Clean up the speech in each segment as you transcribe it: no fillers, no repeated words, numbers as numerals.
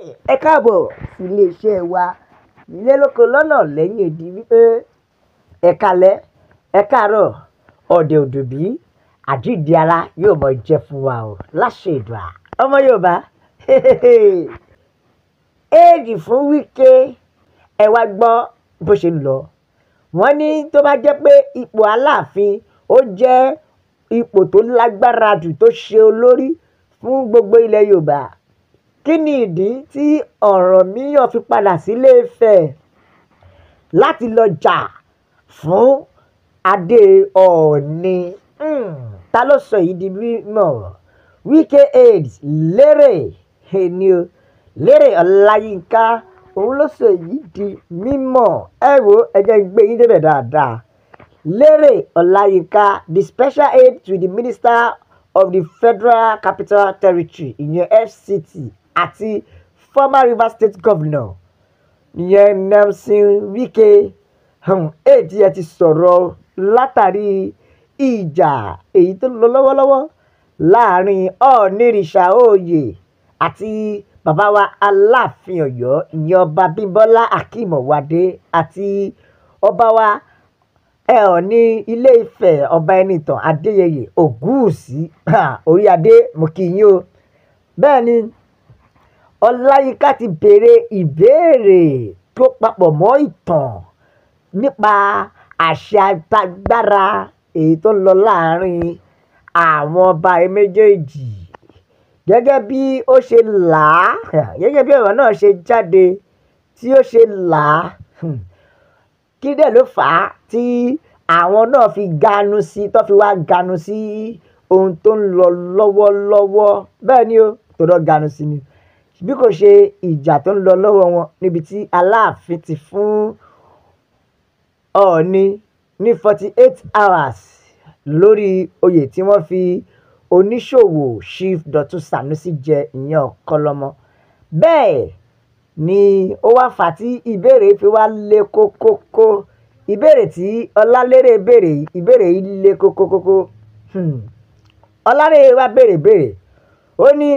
Ẹ káàbọ̀ sí iléeṣẹ́ wa nílé lóko lọ́nà lẹ́yìn odi wípé ẹ káalẹ́, ẹ káàárọ̀, ọ̀dẹ̀ òdòbí, àjíǹde ara yóò mọ jẹ́ fún wa o láṣẹ Èdùà. Ọmọ Yorùbá, éèdì fún Wike, ẹ wá gbọ́ bó ṣe ń lọ. Wọ́n ní tó bá jẹ́ pé ipò Aláàfin ó jẹ́ ipò tó lágbára jù tó ṣe olórí fún gbogbo ilẹ̀ Yorùbá, kí ni ìdí tí Ọ̀rànmíyàn fi padà sílé Ifẹ̀ láti lọ jà fún adé Ọọ̀ni? Ta ló sọ èyí di mímọ̀? Wike aides Lérè ni o, Lérè Ọláyínká, òun ló sọ èyí di mímọ̀. Ẹ wo, ẹ jẹ́ n gbé yín débẹ̀ dáadáa. Lérè Ọláyínká, the special aide to the Minister of the Federal Capital Territory, ìyẹn FCT, àti former Rivers State Governor, ìyẹn Nyesom Wike, aide ẹ ti sọ̀rọ̀ látàrí ìjà èyí tó ń lọ lọ́wọ́lọ́wọ́ láàrin Ọọ̀nirìṣà Oyè àti bàbá wa Aláàfin Ọ̀yọ́, ìyẹn Ọba Bímbọ́lá Akeem Ọwọ́adé, àti ọba wa Ọọ̀ni Ilé Ifẹ̀, Ọba Ẹniìtàn Adéyẹyè Ògúnwùsì. Orí adé, mo kí yín o. Bẹ́ẹ̀ ni Ọláyínká ti béèrè ìbéèrè tó papọ̀ mọ́ ìtàn nípa àṣẹ àtagbára èyí tó ń lọ láàrin àwọn ọba méjèèjì. Gẹ́gẹ́ bí ó ṣe là á, gẹ́gẹ́ bí ọ̀rọ̀ náà ṣe jáde tí ó ṣe là á, kí dẹ̀ ló fà á tí àwọn náà fi ganu sí, tó fi wá ganu sí ohun tó ń lọ lọ́wọ́lọ́wọ́? Bẹ́ẹ̀ ni ó, tó lọ ganu sí ni. Bí kò ṣe ìjà tó ń lọ lọ́wọ́ wọn níbi tí Aláàfin ti fún Ọọ̀ni ní 48 hours lórí oyè tí wọ́n fi oníṣòwò Chief Dọ̀tun Sanusi jẹ, ìyẹn Ọ̀kánlọ́mọ. Bẹ́ẹ̀ ni ó wá fà á tí ìbéèrè fi wá le kókókó. Ìbéèrè tí Ọlálérè béèrè yìí, ìbéèrè yìí le kókókókó. Ọlálérè wá béèrè béèrè. Ó ní,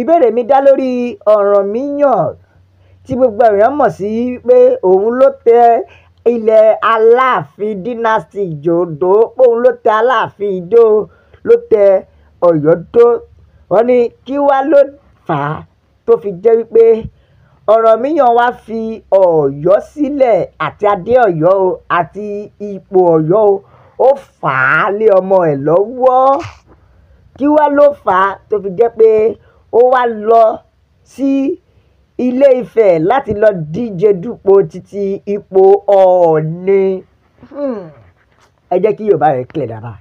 ìbéèrè mi dá lórí Ọ̀rànmíyàn tí gbogbo èèyàn mọ̀ sí pé òun ló tẹ ilẹ̀ Aláàfin dynasty jòdó, pé òun ló tẹ Aláàfin ìdó, ló tẹ Ọ̀yọ́ dó. Wọ́n ní kí wá ló fà á tó fi jẹ́ wípé Ọ̀rànmíyàn wá fi Ọ̀yọ́ sílẹ̀ àti adé Ọ̀yọ́ o àti ipò Ọ̀yọ́ o, ó fà á lé ọmọ ẹ̀ lọ́wọ́? Kí wá ló fà á tó fi jẹ́ pé ó wá lọ sí Ilé Ifẹ̀ láti lọ díje dupò títí ipò Ọọ̀ni? Ẹ jẹ́ kí Yorùbá rẹ̀ clear dáadáa.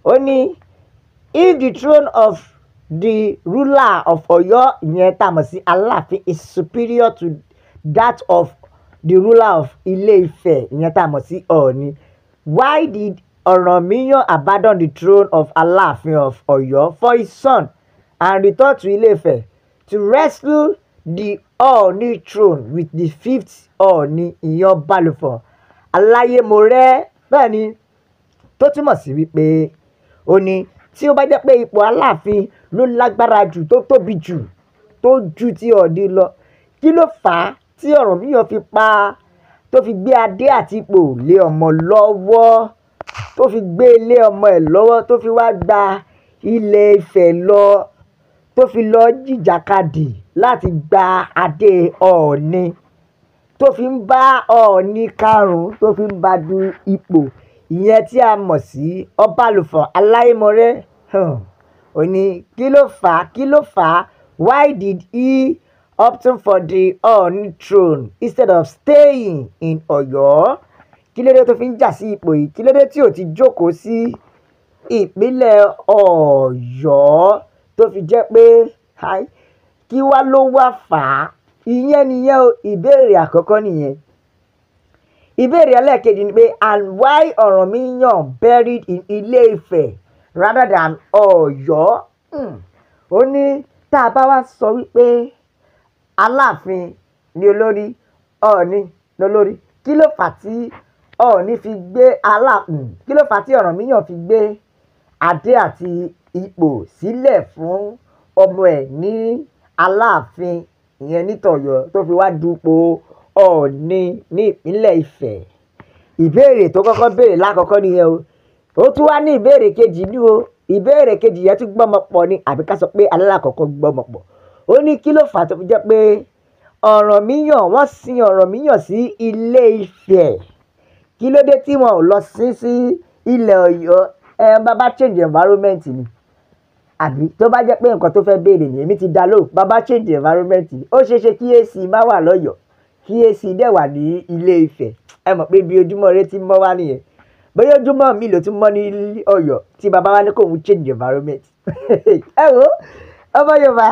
Ó ní if the throne of the ruler of Ọ̀yọ́, ìyẹn tá a mọ̀ sí Aláàfin, is superior to that of the ruler of Ilé Ifẹ̀, ìyẹn tá a mọ̀ sí Ọọ̀ni, why did Ọ̀rànmíyàn abandon the throne of Aláàfin of Ọ̀yọ́ for his son and return to Ilé Ifẹ̀ to wrestle the Ọọ̀ni throne with the fifth Ọọ̀ni, ìyẹn Ọbalùfọ̀n Aláyémọrẹ́? Bẹ́ẹ̀ ni, tó túmọ̀ sí wípé ó ní tí ó bá jẹ́ pé ipò Aláàfin ló lágbára jù, tó tóbi jù, tó ju ti Ọọ̀ni lọ, kí ló fà á tí Ọ̀rànmíyàn fi pa tó fi gbé adé àti ipò lé ọmọ lọ́wọ́, tó fi gbé lé ọmọ ẹ̀ lọ́wọ́, tó fi wá gba Ilé Ifẹ̀ lọ, tó fi lọ jìjàkadì láti gba adé Ọọ̀ni, tó fi ń bá Ọọ̀ni karùn-ún, tó fi ń bá du ipò, ìyẹn tí a mọ̀ sí Ọbalùfọ̀n Aláyémọrẹ́? Ó ní kí ló fà á? Kí ló fà á? Why did he opt for the Ọọ̀ni throne instead of staying in Ọ̀yọ́? Kí ló dé tó fi ń jà sí ipò yìí? Kí ló dé tí ò ti jókòó sí ìpínlẹ̀ Ọ̀yọ́ tó fi jẹ́ pé kí wá ló wá fà á? Ìyẹn nìyẹn o, ìbéèrè àkọ́kọ́ nìyẹn. Ìbéèrè ẹlẹ́ẹ̀kejì ni pé, and why Ọ̀rànmíyàn buried in Ilé Ifẹ̀ rather than Ọ̀yọ́? Ó ní tá a bá wá sọ wípé Aláàfin ni olórí, Ọọ̀ni lolórí, kí ló fà tí Ọọ̀ni fi gbé Aláàfin, kí ló fà tí Ọ̀rànmíyàn fi gbé adé àti ipò sílẹ̀ fún ọmọ ẹ̀ ní Aláàfin ìyẹn nítọ̀yọ́ tó fi wá dupò Ọọ̀ni ní ìpínlẹ̀ Ifẹ̀? Ìbéèrè tó kọ́kọ́ béèrè lákọ̀ọ́kọ́ nìyẹn o. Ó tún wá ní ìbéèrè kejì ní o. Ìbéèrè kejì yẹn tún gbọ́mọ pọ̀ ni, àbí ká sọ pé alákọ̀ọ́kọ́ gbọ́mọ pọ̀. Ó ní kí ló fà á tó fi jẹ́ pé Ọ̀rànmíyàn, wọ́n sin Ọ̀rànmíyàn sí Ilé Ifẹ̀, kí ló dé tí wọn ò lọ sin sí ilẹ̀ Ọ̀yọ́? Ẹ bàbá change environment ni, àbí tó bá jẹ́ pé nǹkan tó fẹ́ béèrè ni èmi ti dá lóhùn. Bàbá change environment ni. Ó ṣeé ṣe kí AC má wà lọ́yọ̀ọ́, kí AC dẹ̀ wà ní Ilé Ifẹ̀. Ẹ mọ̀ pé bí ojúmọ́ ire ti mọ́ wá nìyẹn. Bóyá ojúmọ́ mi ló tún mọ́ ní Ọ̀yọ́ tí bàbá wa ní kóun change environment. Ẹ wo ọmọ Yorùbá,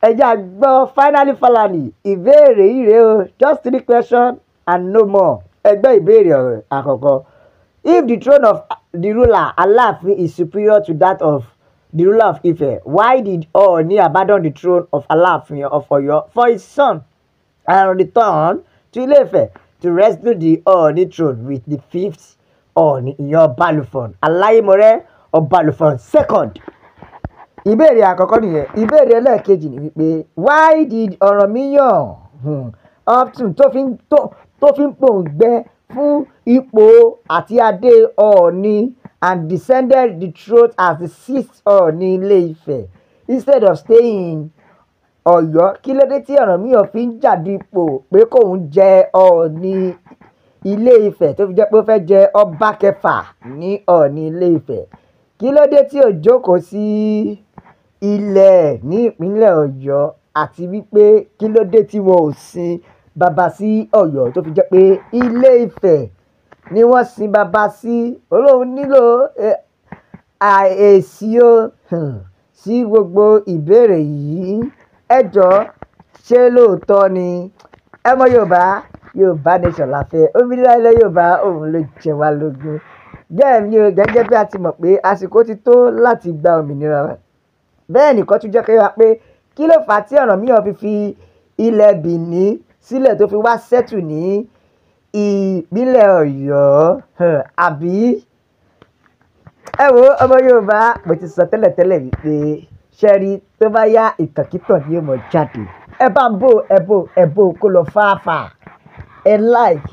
ẹ jẹ́ á gbọ́ finally finally ìbéèrè yìí rèé o. Just three questions and no more. Ẹ gbọ́ ìbéèrè ọ̀rọ̀ àkọ́kọ́. If the throne of the ruler Aláàfin is superior to that of the ruler of Ife, why did Ooni abandon the throne of Aláàfin of Ọ̀yọ́ for his son and return to Ile-Ife to wrestle the Ooni throne with the fifth Ooni, ìyẹn Ọbalùfọ̀n Aláyémọrẹ́ Ọbalùfọ̀n second? Ìbéèrè àkọ́kọ́ nìyẹn. Ìbéèrè ẹlẹ́ẹ̀kejì ni wípé why did Ọ̀rànmíyàn often tó fi ń pòǹgbẹ fún ipò àti adé Ọọ̀ni and descended the throne as the sixth Ọọ̀ni Ilé-Ifẹ̀ instead of staying in Ọ̀yọ́? Kí ló dé tí Ọ̀rànmíyàn fi ń jàdù ipò pé kóun jẹ Ọọ̀ni Ilé-Ifẹ̀, tó fi jẹ́ pé ó fẹ́ jẹ ọba kẹfà ní Ọọ̀ni Ilé-Ifẹ̀? Kí ló dé tí ò jókòó sí ilẹ̀ ní ìpínlẹ̀ Ọ̀yọ́? Àti wípé kí ló dé tí wọn ò sin bàbá sí Ọ̀yọ́, tó fi jẹ́ pé Ilé-Ifẹ̀ ni wọ́n sin bàbá sí? Olóhùn nílò èsì o sí gbogbo ìbéèrè yìí. Ẹ jọ̀ọ́, ṣé lóòótọ́ ni? Ẹ mọ Yorùbá, Yorùbá nation la fẹ́. Òmìnira ilẹ̀ Yorùbá òun ló jẹ wá lógún. Bẹ́ẹ̀ ni o, gẹ́gẹ́ bí a ti mọ̀ pé àsìkò ti tó láti gba òmìnira. Bẹ́ẹ̀ nìkan tún jẹ́ kí wá pé kí ló fà á tí Ọ̀rànmíyàn fi fi ilẹ̀ Benin sílẹ̀ tó fi wá settle ní ìpínlẹ̀ Ọ̀yọ́, àbí? Ẹ wo ọmọ Yorùbá, mo ti sọ tẹ́lẹ̀tẹ́lẹ̀ wípé ṣẹ́rí tó bá yá, ìtànkítàn ni yóò mọ̀ jáde. Ẹ bá ń bò, ẹ bò, ẹ bò kó lọ fàáfàá. Ẹ like,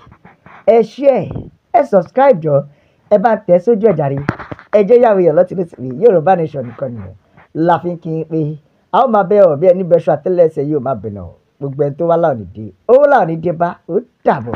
ẹ share, ẹ subscribe jọ, ẹ bá ń tẹ̀ sójú ẹ̀ jàre. Ẹ jẹ́ yàwó èèyàn lọ́tí lọ́sì pé Yorùbá nation nìkan nìyẹn. La fi ń kí n pé a ó máa bẹ́ ọ̀ bí ẹni bẹ́ṣọ àtẹ́lẹsẹ̀ yóò máa bẹ̀nà. Gbogbo ẹni tó wá láò ní dé. Owó láò ní dé bá. Ó dàbọ̀.